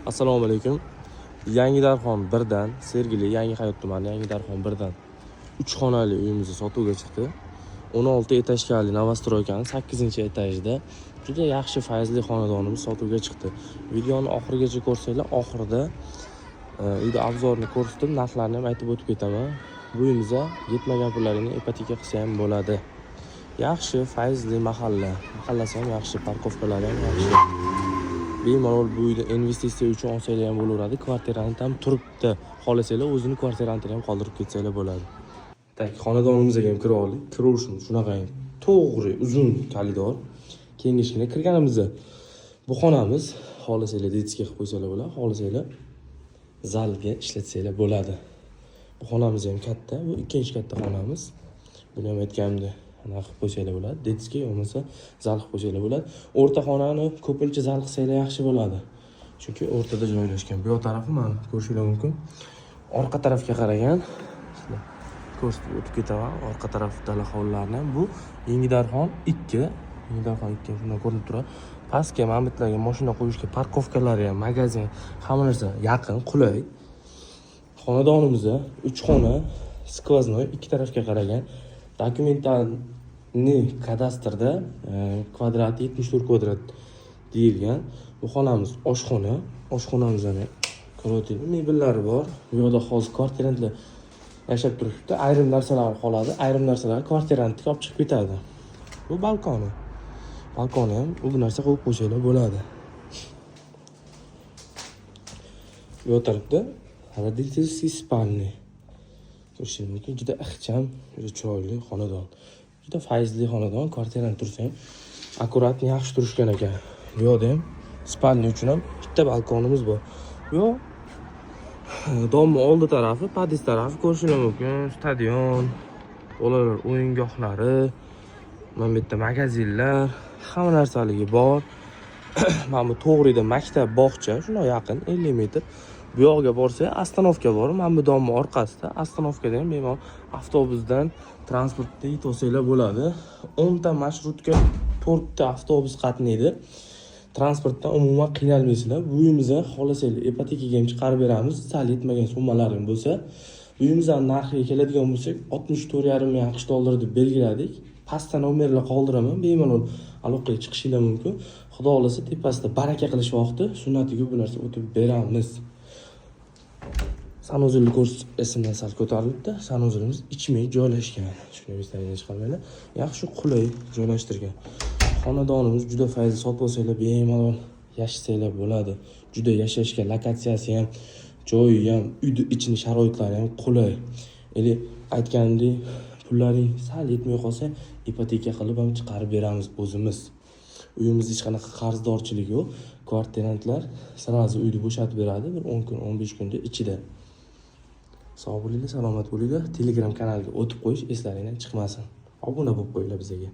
Assalomu alaykum. Yangi Darxon birdan, Sergeli, Yangi Hayot tumani, Yangi Darxon birdan 3 xonali uyimiz sotuvga chiqdi. 16 этажка li новостройка ni 8-etajida juda yaxshi fayzli xonadonimiz sotuvga chiqdi. Videoni oxirigacha ko'rsanglar, oxirida uyda обзор ni ko'rsatib, narxlarni ham aytib o'tib ketaman. Bu uyimizda yetmagan pullaringni ipoteka qilsa ham bo'ladi. Yaxshi, fayzli mahalla. Mahallasi ham yaxshi, парковка lari ham yaxshi. Bemalol bu uyda investitsiya uchun olsanglar ham bo'laveradi. Kvartirant ham turibdi. Xohlasanglar, o'zini kvartirantini ham qoldirib ketsanglar bo'ladi. Так, xonadonimizga ham kira oldik. Kiruvishimiz shunaqangi to'g'ri uzun koridor. Kengishgina kirganimizda bu xonamiz, xohlasanglar, детский qilib qo'ysanglar bo'ladi, xohlasanglar, zalga ishlatsanglar bo'ladi. Bu xonamiz ham katta, bu ikkinchi katta xonamiz. Buni ham aytganimdek, anaqa qilib qo'ysanglar bo'ladi. Детский bo'lmasa, zal qilib qo'ysanglar bo'ladi. O'rta xonani ko'pincha zal qilsanglar yaxshi bo'ladi. Chunki o'rtada joylashgan. Bu yoq tarafi, mana, ko'rishinglar mumkin. Orqa tarafga qaragan. Sizlar ko'rsatib o'tib ketaman. Orqa taraf dala hovlilarni ham. Bu Yangidarxon 2. Yangidarxon 2 shundan ko'rinib turadi. Pastga, mana bu yerlarga mashina qo'yishga парковка lari ham, magazin, hamma narsa yaqin, qulay. Xonadonimizda 3 xona, сквозной, ikki tarafga qaragan. Документальный kadastrda kvadrati 74 kvadrat deyilgan. Bu xonamiz oshxona. Oshxonamizni ko'ryaptinglar, mebellari bor. Bu yoqda hozir kvartirantlar yashab turibdi. Ayrim narsalar qoladi, ayrim narsalar kvartirantga olib chiqib ketadi. Bu balkoni. Balkoni ham bu narsa qo'yib qo'ysanglar bo'ladi. Bu yoq tarafda родительский спальный. Ko'rishingiz mumkin, juda ixcham, juda chiroyli xonadon. Juda fayzli xonadon, kvartirant tursa ham аккуратный, yaxshi turishgan ekan. Bu yoqda ham спальный uchun ham bitta balkonimiz bor. Bu yoq дом ni oldi tarafi, подъезд tarafi, ko'rishinglar mumkin. Stadion, bolalar o'yingohlari, mana bu yerda magazinlar, hamma narsaligi bor. Mana bu to'g'rida maktab, bog'cha, shundoq yaqin, 50 metr. Bu yoqqa borsak, остановка bor. Mana bu дом ni orqasida остановка da ham bemalol avtobusdan, transportda yetib olsanglar bo'ladi. 10 ta marshrutka, 4 ta avtobus qatnaydi. Transportdan umuman qiynalmaysizlar. Bu uyimizni xohlasanglar, ipotekaga ham chiqarib beramiz. Sal yetmagan summalaring bo'lsa. Uyimizni narxiga keladigan bo'lsak, 64,5 ming AQSh dollari deb belgiladik. Pastda nomerlar qoldiraman, bemalol aloqaga chiqishinglar mumkin. Xudo xohlasa, tepasida baraka qilish vaqti sunnatiga bu narsa o'tib beramiz. Санузел ni ko'rs, esimdan sal ko'tarilibdi. Санузел imiz ichmay joylashgan. Shuni eslaringizdan chiqarmanglar. Yaxshi, qulay joylashtirgan. Xonadonimiz juda fayzli, sotib olsanglar, bemalol yashasanglar bo'ladi. Juda yashashga lokatsiyasi ham, joyi ham, uyni ichini sharoitlari ham qulay. Или aytganimdek, pullaring sal yetmay qolsa, ipoteka qilib ham chiqarib beramiz o'zimiz. Uyimizda hech qanaqa qarzdorchilik yo'q. Kvartirantlar сразу uyni bo'shatib beradi bir 10 kun, 15 kunda ichida. Sog' bo'linglar, salomat bo'linglar. Telegram kanaliga o'tib qo'yish eslaringdan chiqmasin. Obuna bo'lib qo'yinglar bizaga.